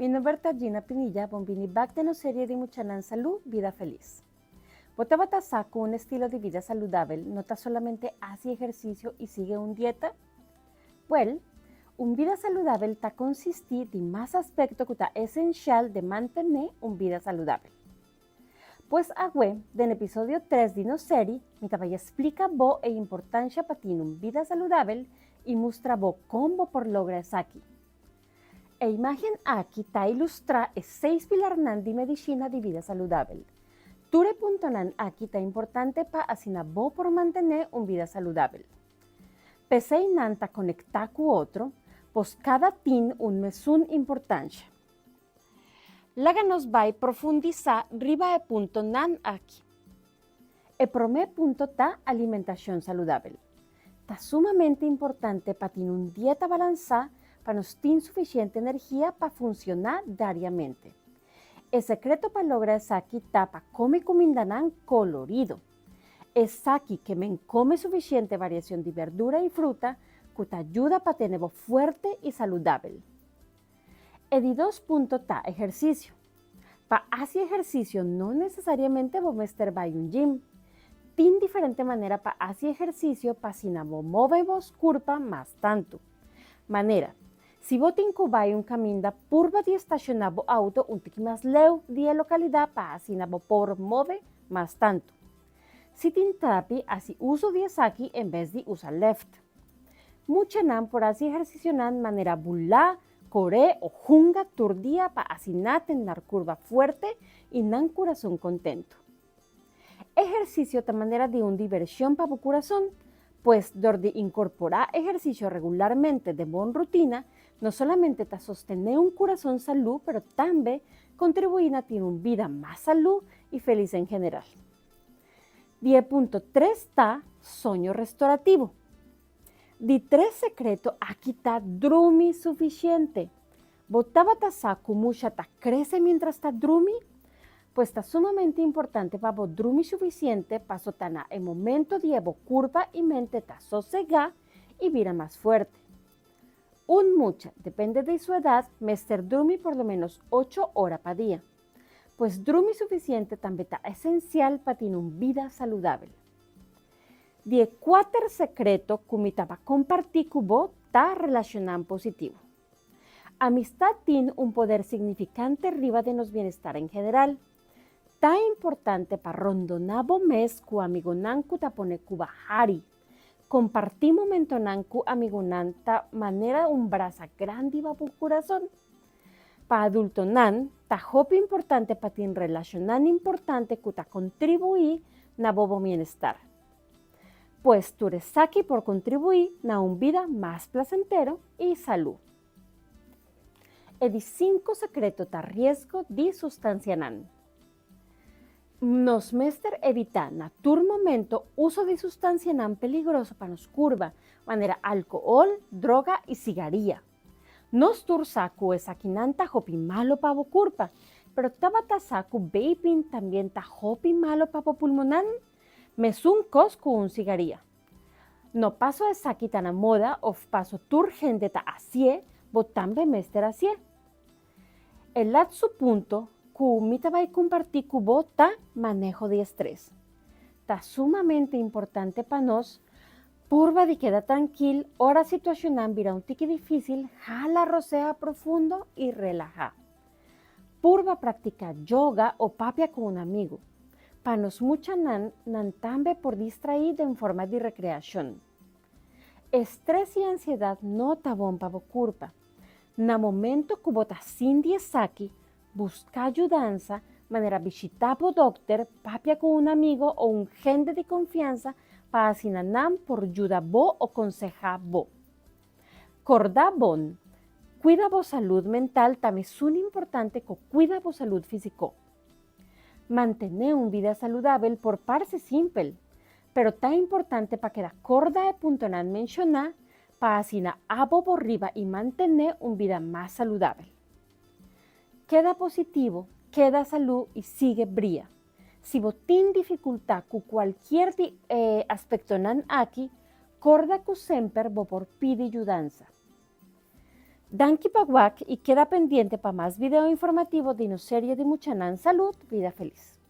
Mi nomber ta Gina Pinilla, bon bini bak den nos serie di Muchanan Salú, Bida Felis. Bo tabata sa ku un estilo di bida saludabel no ta solamente hasi ehersisio i sigui un dieta? Wèl, un bida saludabel ta konsistí di mas aspekto ku ta esenshal den mantené un bida saludabel. Pues awe, den episodio tres di nos seri, mi ta bai splika bo e importansha pa tin un bida saludabel i mustra bo kon bo por logra esaki. E imágen aki ta ilustrá e seis pilarnan di medishina di bida saludabel. Tur e puntonan aki ta importante pa asina bo por mantené un bida saludabel. P'esei nan ta konektá ku otro, pos kada tin un mesun importansha. Laga nos bai profundisá riba e puntonan aki. E promé punto ta alimentashon saludabel. Ta sumamente importante pa tin un dieta balansá pa nos tin sufisiente energia pa funshoná diariamente. E sekreto pa logra esaki ta pa kome kumindanan kolorido. Esaki ke men kome sufisiente variashon di berdura i fruta ku ta yuda pa tene bo fuerte i saludabel. E di dos punto ta ehersisio. Pa hasi ehersisio no nesesariamente bo mester bai un gym. Tin diferente manera pa hasi ehersisio pa asina bo move bo kurpa mas tantu. Manera, si bo tin ku bai un kaminda purba di estashoná bo outo un tiki mas leu di e lokalidat pa asina bo por move mas tantu. Si tin trapi hasi uso di esaki en bes di usa left. Muchanan por hasi ehersisionan manera bulá, koré o hunga tur dia pa asina ten nar kurba fuerte i nan kurason kontentu. Ehersisio ta manera di un divershon pa bo kurason, pues dor di inkorporá ehersisio regularmente den bo rutina, no solamente ta sostené un kurason salú pero tambe kontribuí na tin un bida mas salú i felis en general. Di e punto tres ta soño restorativo. Di tres sekreto aki ta drumi sufisiente. Bo tabata sa ku musha ta krese mientras ta drumi? Pues ta sumamente importante pa bo drumi sufisiente paso ta na e momento di e bo kurpa i mente ta sosegá i bira mas fuerte. Un mucha, depende di su edat, mester drumi por lo menos ocho ora pa dia. Pues drumi sufisiente tambe ta esensial pa tin un bida saludabel. Di e kuater sekreto ku mi taba kompartí ku bo ta relashonan positivo. Amistad tin un poder signifikante riba den nos bienestar en general. Ta importante pa rondoná bo mes ku amigonan ku ta pone ku ba hari. Kompartí momentonan ku amigonan ta manera un brasa grandi ba bo kurason. Pa adultonan, ta hopi importante pa tin relashonnan importante ku ta kontribuí na bo bo bienestar. Pues tur esaki por kontribuí na un bida mas plasentero i salú. E di sinku sekreto ta riesgo di sustansianan. Nos mester evitá na tur momento uso di sustansianan peligroso pa nos kurba, manera alkohol, droga i sigaria. Nos tur sa ku esakinan ta hopi malo pa bo kurpa, pero tabata sa ku vaping tambien ta hopi malo pa bo pulmonan? Mesun kos ku un sigaria. No paso esaki ta na moda of paso tur hende ta hasié, bo tambe mester hasié. E latsu punto ku mi ta bai kumpartí ku bo ta maneho di estres. Ta sumamente importante pa nos purba di keda trankil ora situashonnan bira un tiki difísil, hala rosea profundo i relahá. Purba praktiká yoga o papia ku un amigu. Pa nos muchanan, nan tambe por distraí den forma di rekreashon. Estres i ansiedat no ta bon pa bo kurpa. Na momento ku bo ta sinti esaki, buska yudansa, manera bishitá bo dòkter, papia ku un amigo o un hende di konfiansa pa asina nan por yuda bo o konsehá bo. Kòrda bon, kuida bo salud mental ta mesun importante ku kuida bo salud físiko. Mantené un bida saludabel por parse simpel, pero ta importante pa keda kòrda e puntonan menshoná pa asina abo bo riba i mantené un bida mas saludabel. Keda positivo, keda salú i sigui bria. Si bo tin difikultá ku kualkier di e aspektonan aki, kòrda ku semper bo por pidi yudansa. Danki pa wak y keda pendiente pa mas video informativo di nos serie di muchanan Salud, Vida Feliz.